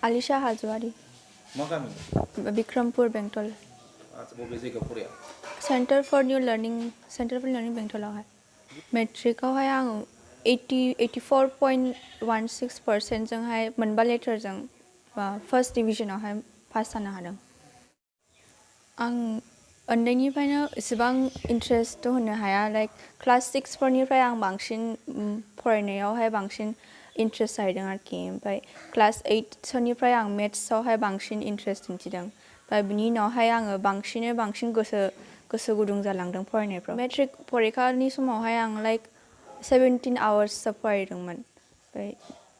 आलिशा हाजवारी मा गामि बिक्रमपुर बेंटल आच्छा बबे जायगायाव फराया सेंटर फर न्यू लर्निंग बेंटलावहाय मेट्रिकआवहाय आं 84.16% जोंहाय मोनबा लेटारजों फार्स्ट डिभिजनावहाय पास जानो हादों आं उन्दैनिफ्रायनो इसेबां इन्ट्रेस्ट होनो हाया लाइक क्लास 6 फोरनिफ्राय आं बांसिन फरायनायावहाय बांसिन इन्ट्रेस्ट जाहैदों आरोखि ओमफ्राय क्लास 8 सोनिफ्राय आं मेथ्सआवहाय बांसिन इन्ट्रेस्ट दिन्थिदों ओमफ्राय बिनि उनावहाय आङो बांसिन गोसो गुदुं जालांदों फरायनायफ्राव मेट्रिक परिखानि समावहाय आं लाइक 17 आवार्ससो फरायदोंमोन ओमफ्राय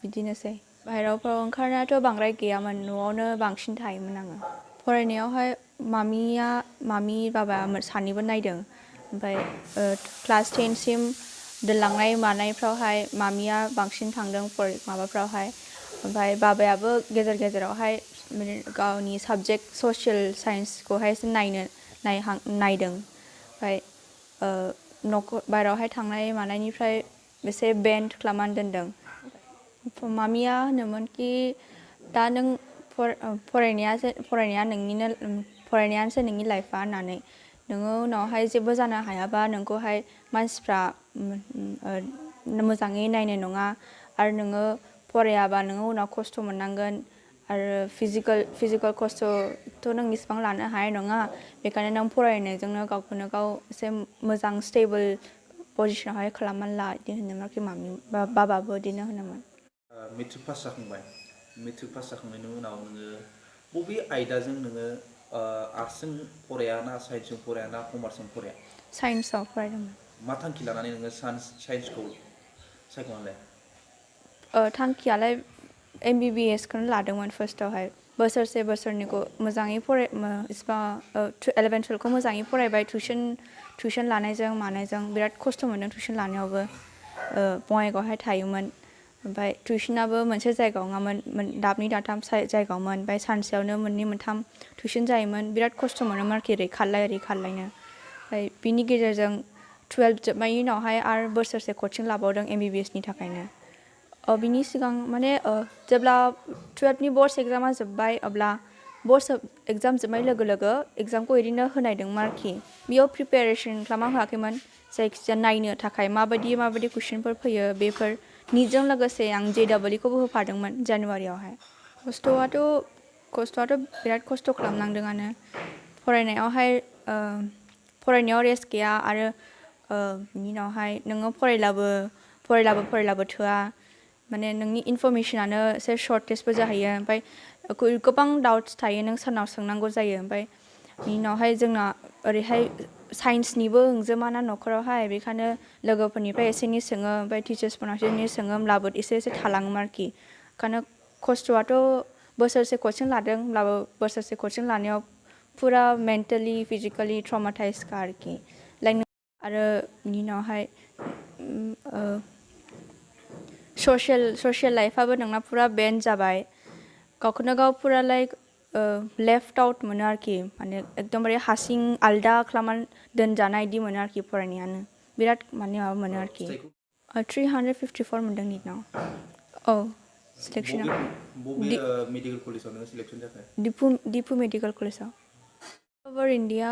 बिदिनोसै बाहेराफ्राव ओंखारनायाथ' बांद्राय गैयामोन न'आवनो बांसिन थायोमोन आङो फरायनायावहाय मामि बाबा सानैबो नायदों ओमफ्राय क्लास 10 सिम दोनलांनाय मानायफ्रावहाय मामिया बांसिन थांदों माबाफ्रावहाय ओमफ्राय बाबायाबो गेजेरावहाय गावनि साबजेक्ट ससियेल साइन्सखौहायसो नायदों ओमफ्राय बायरावहाय थांनाय मानायनिफ्राय एसे बेन्ड खालामनानै दोनदों मामिया होनोमोन कि दा नों फरायनायासो नोंनि लाइफआ होननानै नोङो उनावहाय जेबो जानो हायाबा नोंखौहाय मानसिफ्रा मोजाङै नायनाय नङा आरो नोङो फरायाबा नोङो उनाव खस्थ' मोननांगोन आरो फिजिकेल खस्थ'थ' नों इसिबां लानो हानाय नङा बेखायनो नों फरायनायजोंनो गावखौनो गाव एसे मोजां स्टेबल पजिशनावहाय खालामनानै ला बिदि होनोमोन आरोखि मामि बाबाबो बिदिनो होनोमोन मेट्रिक पास जाखांबाय मेट्रिक पास जाखांनायनि उनाव नोङो बबे आयदाजों नोङो आर्ट्सजों फराया ना साइन्सजों फराया ना कमार्सजों फराया साइन्सआव फरायदोंमोन मा थांखि लानानै नोङो साइन्सखौ सायख'नानै थांखियालाय MBBS खौनो लादोंमोन फार्स्टआवहाय बोसोरनैखौ मोजाङै इसिबां 11 12खौ मोजाङै फरायबाय टिउसन लानायजों मानायजों बिराद खस्थ' मोन्दों टिउसन लानायावबो बङाइगावहाय थायोमोन ओमफ्राय टिउसनाबो मोनसे जायगायाव नङामोन दाबनै दाथाम जायगायावमोन ओमफ्राय सानसेयावनो मोननै मोनथाम टिउसन जायोमोन बिराद खस्थ' मोनोमोन आरोखि ओरै खारलायनो ओमफ्राय बिनि गेजेरजों 12 जोबनायनि उनावहाय आरो बोसोरसे कचिं लाबावदों MBBS नि थाखायनो बिनि सिगां माने जेब्ला 12नि बर्ड्स एग्जामा जोब्बाय अब्ला बर्ड्स एग्जाम जोबनाय लोगो लोगो एग्जामखौ ओरैनो होनायदोंमोन आरोखि बेयाव प्रिपेरेसन खालामना होआखैमोन जायखिजाया नायनो थाखाय माबायदि कुइसनफोर फैयो बेफोर निटजों लोगोसे आं JEE खौबो होफादोंमोन जानुवारियावहाय खस्थ'आथ' बिराद खस्थ' खालामनांदोंआनो फरायनायाव रेस्ट गैया आरो बिनि उनावहाय नोङो फरायलाबो थोआ माने नोंनि इनफरमेसनानो एसे शर्टेजबो जाहैयो ओमफ्राय गोबां डाउट्स थायो नों सोरनाव सोंनांगौ जायो ओमफ्राय बिनि उनावहाय जोंना ओरैहाय साइन्सनिबो ओंजोमाना न'खरावहाय बेखायनो लोगोफोरनिफ्राय एसे एनै सोङो ओमफ्राय टिचार्सफोरनाव एसे एनै सोङो होमब्लाबो एसे थालाङोमोन आरोखि ओंखायनो खस्थ'आथ' बोसोरसे कचिं लादों होमब्लाबो बोसोरसे कचिं लानायाव फुरा मेन्टेलि फिजिकेलि ट्रमाटाइजखा आरोखि लाइक आरो बिनि उनावहाय ससियेल लाइफआबो नोंना फुरा बेन्ड जाबाय गावखौनो गाव फुरा लाइक लेफ्ट आउट मोनो आरोखि माने एकदमबारे हारसिं आलदा खालामनानै दोनजानाय बिदि मोनो आरोखि फरायनायानो बिराद माने माबा मोनो आरोखि 354 मोनदों निटनाव औ सिलेक्सनाव मेडिकेल कलेजाव नोङो सिलेक्सन जाखो दिपु मेडिकेल कलेजाव over India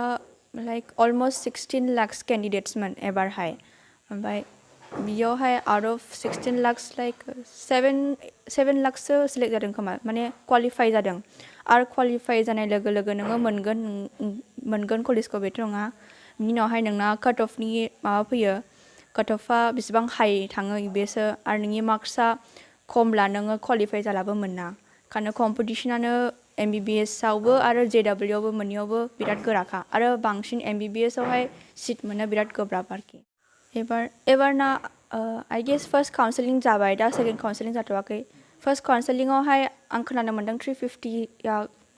like almost 16 lakhs केन्डिडेट्समोन एबारहाय ओमफ्राय बियावहाय आउट अफ 16 लाख्स लाइक 7 लाख्ससो सिलेक्ट जादों खोमा माने क्वालिफाइ जादों आरो क्वालिफाइ जानाय लोगो लोगो नोङो मोनगोन कलेजखौ बेथ' नङा बिनि उनावहाय नोंना काट अफनि माबा फैयो काट अफआ बेसेबां हाइ थाङो बेसो आरो नोंनि मार्क्सआ खमब्ला नोङो क्वालिफाइ जालाबो मोना खारन कम्पिटिसनानो MBBS आवबो आरो JEE आवबो मोननैयावबो बिराद गोराखा आरो बांसिन MBBS आवहाय सिट मोननो बिराद गोब्राब आरोखि एबारना I guess फार्स्ट काउन्सेलिं जाबाय दा सेकेन्ड काउन्सेलिं जाथ'वाखै फार्स्ट काउन्सेलिंआवहाय आं खोनानो मोन्दों 350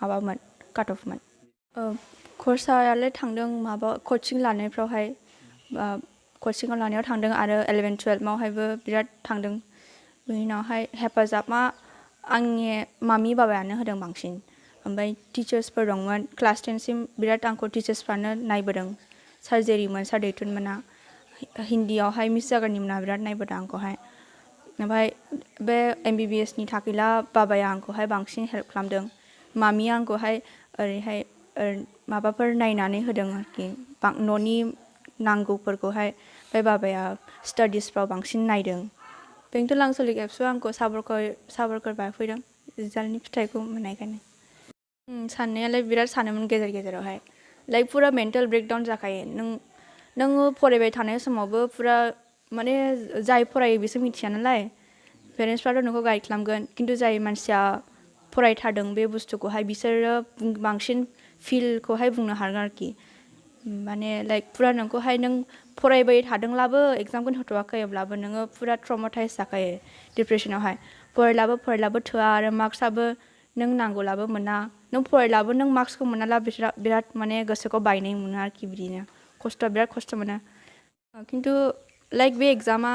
माबामोन काट अफमोन खरसायालाय थांदों माबा कचिं लानायफ्रावहाय कचिंआव लानायाव थांदों आरो 11 12आवहायबो बिराद थांदों बिनि उनावहाय हेफाजाबा आंनि मामि बाबायानो होदों बांसिन ओमफ्राय टिचार्सफोर दंमोन क्लास 10 सिम बिराद आंखौ टिचार्सफ्रानो नायबोदों सार दैथुनमोना हिन्दीयावहाय मिस जागोननिमोना बिराद नायबोदों आंखौहाय ओमफ्राय बे MBBS नि थाखैला बाबाया आंखौहाय बांसिन हेल्प खालामदों मामिया आंखौहाय ओरैहाय माबाफोर नायनानै होदों आरोखि न'नि नांगौफोरखौहाय ओमफ्राय बाबाया स्टाडिसफ्राव बांसिन नायदों बेंटल आनसलिक एबसुआ आंखौ साबायखर बावफैदों रिजाल्टनि फिथाइखौ मोननायखायनो साननायालाय बिराद सानोमोन गेजेर गेजेरावहाय लाइक फुरा मेन्टेल ब्रेकडाउन जाखायो नोङो फरायबाय थानाय समावबो फुरा माने जाय फरायो बिसोर मिथिया नालाय पेरेन्टसफ्राथ' नोंखौ गाइड खालामगोन खिन्थु जाय मानसिया फरायथारदों बे बुस्थुखौहाय बिसोरो बांसिन फिलखौहाय बुंनो हागोन आरोखि माने लाइक फुरा नोंखौहाय नों फरायबाय थादोंब्लाबो एग्जामखौनो होथ'वाखैब्लाबो नोङो फुरा ट्रमाटाइज जाखायो डिप्रेसनावहाय फरायलाबो थोआ आरो मार्क्सआबो नों नांगौलाबो मोना नों फरायलाबो नों मार्क्सखौ मोनाला बिराद माने गोसोखौ बायनाय मोनो आरोखि बिदिनो बिराद खस्थ' मोनो खिन्थु लाइक बे एग्जामा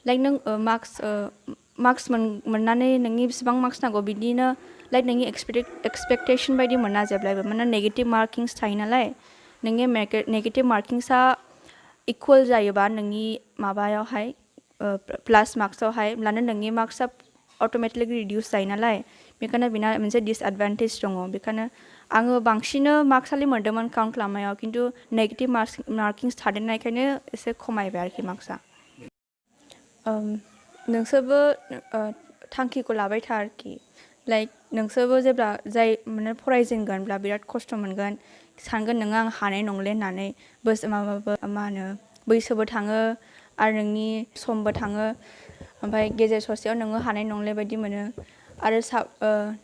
लाइक नों मार्क्स मोननानै नोंनि बेसेबां मार्क्स नांगौ बिदिनो लाइक नोंनि एक्सपेक्टेसन बायदि मोना जेब्लायबो माने नेगेटिभ मार्किंस थायो नालाय नोंनि नेगेटिभ मार्किंसआ इकुवेल जायोबा नोंनि माबायावहाय प्लास मार्क्सआवहाय होमब्लानो नोंनि मार्क्सआ अट'मेटिकलि रिडिउस जायो नालाय बेखायनो बेना मोनसे डिसएडभान्टेज दङ बेखायनो आङो बांसिनो मार्क्सआलाय मोन्दोंमोन काउन्ट खालामनायाव खिन्थु नेगेटिभ मार्किंस थादेरनायखायनो एसे खमायबाय आरोखि मार्क्सआ नोंसोरबो थांखिखौ लाबाय था आरोखि लाइक नोंसोरबो जेब्ला जाय माने फरायजेनगोनब्ला बिराद खस्थ' मोनगोन सानगोन नोङो आं हानाय नंले होननानै मा होनो बैसोबो थाङो आरो नोंनि समबो थाङो ओमफ्राय गेजेर ससेयाव नोङो हानाय नंले बायदि मोनो आरो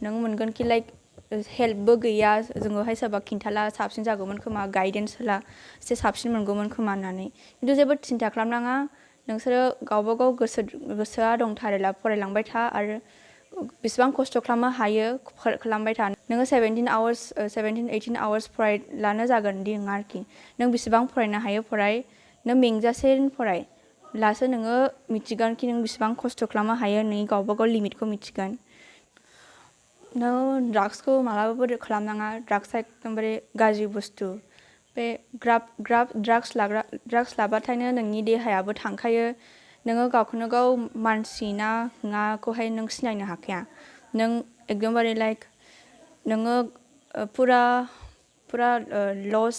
नों मोनगोन कि लाइक हेल्पबो गैया जोङोहाय सोरबा खिन्थाला साबसिन जागौमोन खोमा गाइडेन्स होला एसे साबसिन मोनगौमोन खोमा होननानै खिन्थु जेबो सिन्था खालामनाङा नोंसोरो गावबा गाव गोसोआ दंथारोला फरायलांबाय था आरो बेसेबां खस्थ' खालामनो हायो खालामबाय था नोङो 17-18 आवार्स फरायलानो जागोन दि नङा आरोखि नों बेसेबां फरायनो हायो फराय नों मेंजासे फराय लासो नोङो मिथिगोन कि नों बेसेबां खस्थ' खालामनो हायो नोंनि गावबा गाव लिमिटखौ मिथिगोन नों ड्राग्सखौ मालाबाबो खालामनाङा ड्राग्सआ एकदमबारे गाज्रि बुस्थु बे ड्राग्स लाबाथायनो नोंनि देहायाबो थांखायो नोङो गावखौनो गाव मानसि ना नङाखौहाय नों सिनायनो हाखाया नों एकदमबारे लाइक नोङो फुरा लस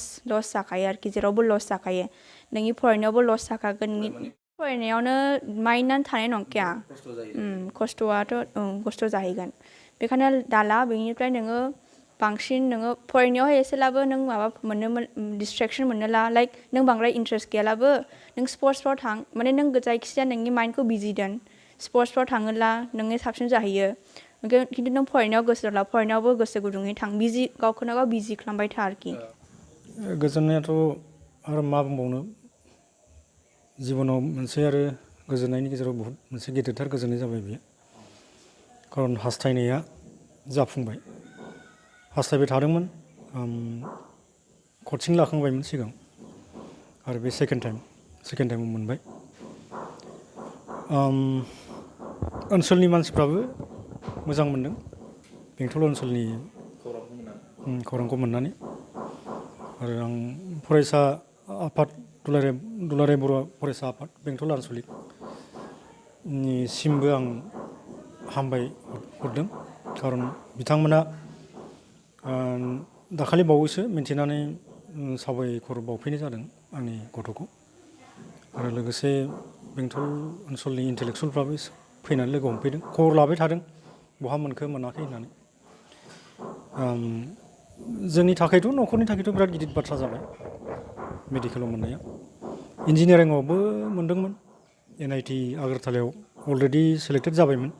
जाखायो आरोखि जेरावबो लस जाखायो नोंनि फरायनायावबो लस जाखागोन नोंनि फरायनायावनो माइन्डआनो थानाय नंखाया खस्थ' जाहैगोन बेखायनो दाला बेनिफ्राय नोङो बांसिन नोङो फरायनायावहाय एसेलाबो नों माबा डिस्ट्रेक्सन मोननोला लाइक नों बांद्राय इन्ट्रेस्ट गैयालाबो नों स्पर्ट्सफ्राव थां माने नों जायखिजाया नोंनि माइन्डखौ बिजि दोन स्पर्ट्सफ्राव थाङोला नोंनि साबसिन जाहैयो खिन्थु नों फरायनायाव गोसो दंला फरायनायावबो गोसो गुदुङै थां गावखौनो गाव बिजि खालामबाय था आरोखि गोजोननायाथ' आरो मा बुंबावनो जिबनाव मोनसे आरो गोजोननायनि गेजेराव बहुद मोनसे गेदेरथार गोजोननाय जाबाय बेयो खारन हास्थायनाया जाफुंबाय हास्थायबाय थादोंमोन कचिं लाखांबायमोन सिगां आरो बे सेकेन्ड टाइमाव मोनबाय ओनसोलनि मानसिफ्राबो मोजां मोनदों बेंटल ओनसोलनि खौरांखौ मोननानै आरो आं फरायसा आफाद दुलाराय बर' फरायसा आफाद बेंटल आनसलिकनिसिमबो आं हामबाय हरदों खारन बिथांमोना दाखालि बावैसो मिन्थिनानै साबायखर बावफैनाय जादों आंनि गथ'खौ आरो लोगोसे बेंटल ओनसोलनि इन्टेलेक्सुवेलफ्राबो फैनानै लोगो हमफैदों खबर लाबाय थादों बहा मोनखो मोनाखै होननानै जोंनि थाखायथ' न'खरनि थाखायथ' बिराद गिदिर बाथ्रा जाबाय मेडिकेलाव मोननाया इन्जिनियारिंआवबो मोनदोंमोन NIT आगरतलायाव अलरेडि सेलेक्टेड जाबायमोन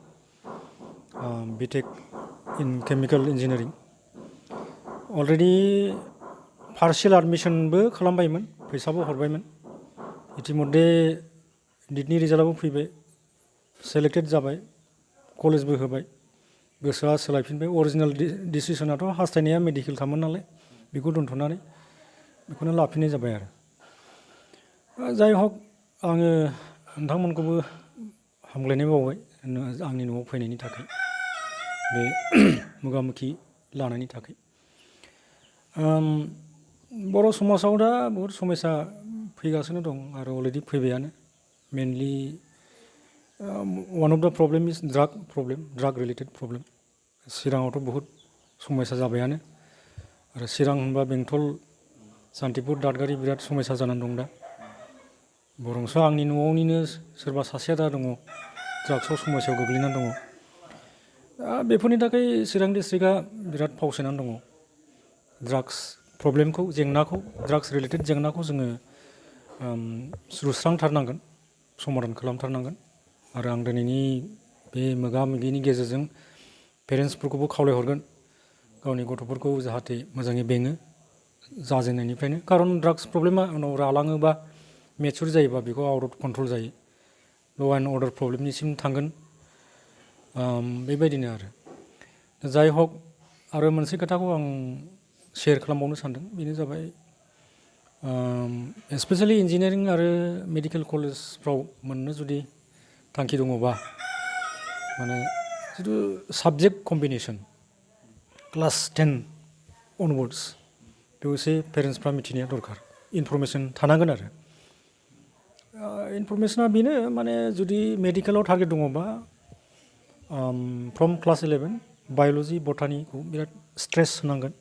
BTech इन केमिकेल इन्जिनियारिं अलरेडि पार्शियेल एडमिसनबो खालामबायमोन फैसाबो हरबायमोन इतिमध्य निटनि रिजाल्टआबो फैबाय सेलेक्टेड जाबाय कलेजबो होबाय गोसोआ सोलायफिनबाय अरिजिनेल डिसिसनाथ' हास्थायनाया मेडिकेल खामोन नालाय बेखौ दोनथ'नानै बेखौनो लाफिननाय जाबाय आरो जाय हक आङो नोंथांमोनखौबो हामग्लायनाय बावबाय आंनि न'आव फैनायनि थाखाय बे मोगामोगि लानायनि थाखाय बर' समाजाव दा बहुद समस्या फैगासिनो दं आरो अलरेडि फैबायानो मेनलि वान अफ द प्रब्लेम इज ड्राग रिलेटेड प्रब्लेम चिराङावथ' बहुद समयसा जाबायानो आरो चिरां होनबा बेंटल सान्तिपुर दादगारि बिराद समयसा जानानै दं दा बरंस आंनि न'आवनिनो सोरबा सासेया दा दङ ड्राग्सआव समयसायाव गोग्लैनानै दङ बेफोरनि थाखाय चिरां डिस्ट्रिक्टआ बिराद फावसायनानै दङ ड्राग्स प्रब्लेमखौ जेंनाखौ ड्राग्स रिलेटेड जेंनाखौ जोङो सुस्रांथारनांगोन समाधान खालामथारनांगोन आरो आं दिनैनि बे मोगा मोगिनि गेजेरजों पेरेन्टसफोरखौबो खावलायहरगोन गावनि गथ'फोरखौ जाहाथे मोजाङै बेङो जाजेननायनिफ्रायनो खारन ड्राग्स प्रब्लेमा उनाव रालाङोबा मेचुर जायोबा बेखौ आउट अफ कन्ट्रल जायो ल' एन्ड अर्डार प्रब्लेमनिसिम थांगोन बेबायदिनो आरो जाय हक आरो मोनसे खोथाखौ आं शेयार खालामबावनो सानदों बेनो जाबाय स्पेसियेलि इन्जिनियारिं आरो मेडिकेल कलेजफ्राव मोननो जुदि थांखि दङबा माने जिथु साबजेक्ट कम्बिनेसन क्लास 10 अनवार्ड्स बेखौ एसे पेरेन्टसफ्रा मिथिनाया दरकार इनफरमेसन थानांगोन आरो इनफरमेसना बेनो माने जुदि मेडिकेलाव टारगेट दङबा फ्रम क्लास 11 बाय'लजि बटानिखौ बिराद स्ट्रेस होनांगोन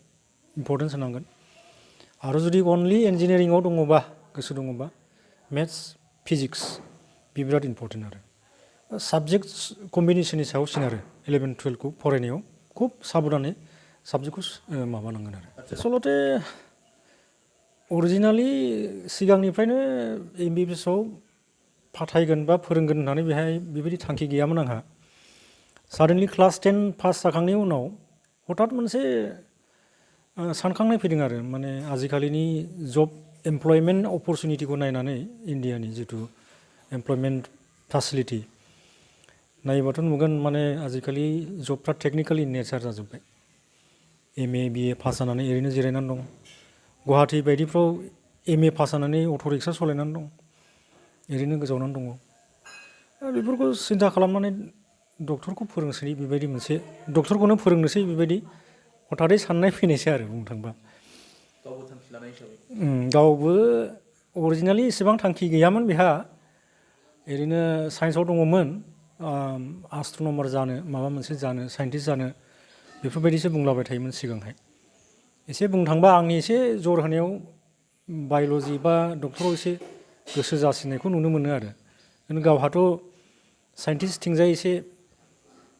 इम्परटेन्स होनांगोन आरो जुदि अनलि इन्जिनियारिंआव दङबा गोसो दङबा मेथ्स फिजिक्स बे बिराद इम्परटेन्ट आरो साबजेक्ट कम्बिनेसननि सायाव सोनारो 11 12खौ फरायनायाव खुब साबधानै साबजेक्टखौ माबानांगोन आरो आसलते अरिजिनालि सिगांनिफ्रायनो MBBSआव फाथायगोन बा फोरोंगोन होननानै बेहाय बेबायदि थांखि गैयामोन आंहा साडेनलि क्लास 10 पास जाखांनायनि उनाव हठात मोनसे सानखांनाय फैदों आरो माने आजिखालिनि जब एमप्लयमेन्ट अपरचुनिटिखौ नायनानै इन्डियानि जिथु एमप्लयमेन्ट फेसिलिटि नायोबाथ' नुगोन माने आजिखालि जबफ्रा टेकनिकेल इन नेचार जाजोब्बाय MA BA पास जानानै ओरैनो जिरायनानै दं गुवाहाटि बायदिफ्राव MA पास जानानै अट' रिक्सा सालायनानै दं ओरैनो गोजावनानै दङ बेफोरखौ सिन्था खालामनानै डक्टरखौ फोरोंसै बेबायदि मोनसे डक्टरखौनो फोरोंनोसै बेबायदि हठादै साननाय फैनायसै आरो बुंनो थांबा गावबो थांखि लानाय हिसाबै गावबो अरिजिनालि एसेबां थांखि गैयामोन बेहा ओरैनो साइन्सआव दङमोन एस्ट्र'नमार जानो माबा मोनसे जानो साइन्टिस्ट जानो बेफोरबायदिसो बुंलाबाय थायोमोन सिगांहाय एसे बुंनो थांबा आंनि एसे जर होनायाव बाय'लजि बा डक्टराव एसे गोसो जासिननायखौ नुनो मोनो आरो गावहाथ' साइन्टिस्टथिंजाय एसे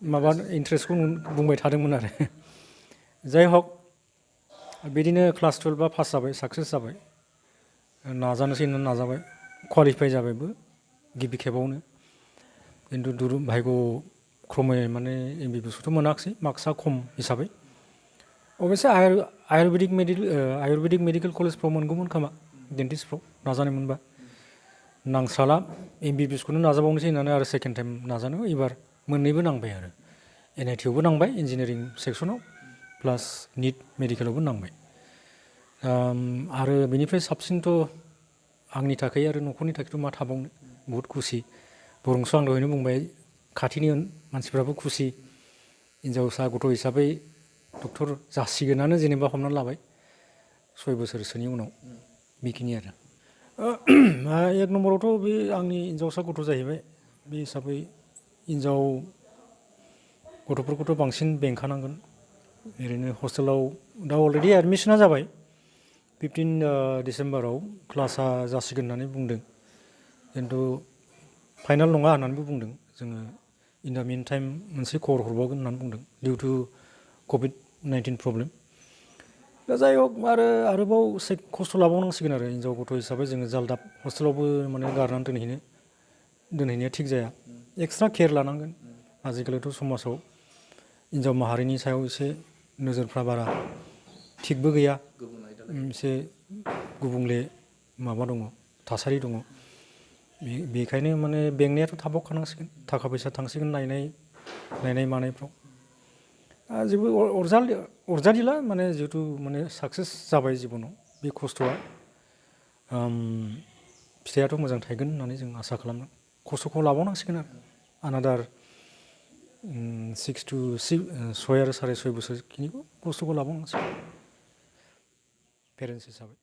माबा इन्ट्रेस्टखौ बुंबाय थादोंमोन आरो जाय हक बिदिनो क्लास 12 पास जाबाय साक्सेस जाबाय नाजानोसै होननानै नाजाबाय क्वालिफाइ जाबायबो गिबि खेबावनो खिन्थु भाग्य क्रमै माने MBBSखौथ' मोनाखिसै मार्क्सआ खम हिसाबै अबयसे आयुर्वेदिक मेडिकेल कलेजफ्राव मोनगौमोन खोमा डेन्टिस्टफ्राव नाजानाय मोनबा नांस्राला MBBSखौनो नाजाबावनोसै होननानै आरो सेकेन्ड टाइम नाजानो एबार मोननैबो नांबाय आरो NITआवबो नांबाय इन्जिनियारिं सेक्सनाव प्लास निट मेडिकेलावबो नांबाय आरो बेनिफ्राय साबसिनथ' आंनि थाखाय आरो न'खरनि थाखायथ' मा थाबावनो बहुद खुसि बरंस आं दहायनो बुंबाय खाथिनि मानसिफ्राबो खुसि हिन्जावसा गथ' हिसाबै डक्टर जासिगोनानो जेनेबा हमनानै लाबाय 6 बोसोरसोनि उनाव बेखिनि आरो एक नम्बरावथ' बे आंनि हिन्जावसा गथ' जाहैबाय बे हिसाबै हिन्जाव गथ'फोरखौथ' बांसिन बेंखानांगोन ओरैनो हस्टेलाव दा अलरेडि एडमिसना जाबाय 15 डिसेम्बराव क्लासा जासिगोन होननानै बुंदों खिन्थु फाइनाल नङा होननानैबो बुंदों जोङो इन दा मिन टाइम मोनसे खबर हरबावगोन होननानै बुंदों डिउ टु COVID-19 प्रब्लेम दा जाय हक आरोबाव एसे खस्थ' लाबावनांसिगोन आरो हिन्जाव गथ' हिसाबै जोङो जालदाब हस्टेलावबो माने गारनानै दोनहैनाया थिग जाया एक्सट्रा केयार लानांगोन आजिखालिथ' समाजाव हिन्जाव माहारिनि सायाव एसे नोजोरफ्रा बारा थिगबो गैया एसे गुबुंले माबा दङ थासारि दङ बेखायनो माने बेंनायाथ' थाबावखानांसिगोन थाखा फैसा थांसिगोन नायनाय मानायफ्राव जेबो अरजालिला माने जिहेतु माने साक्सेस जाबाय जिबनाव बे खस्थ'आ फिथाइयाथ' मोजां थायगोन होननानै जों आसा खालामदों खस्थ'खौ लाबावनांसिगोन आरो आनादार 6 to 6 आरो 6.5 बोसोरखिनिखौ खस्थ'खौ लाबावनांसिगोन पेरेन्टस हिसाबै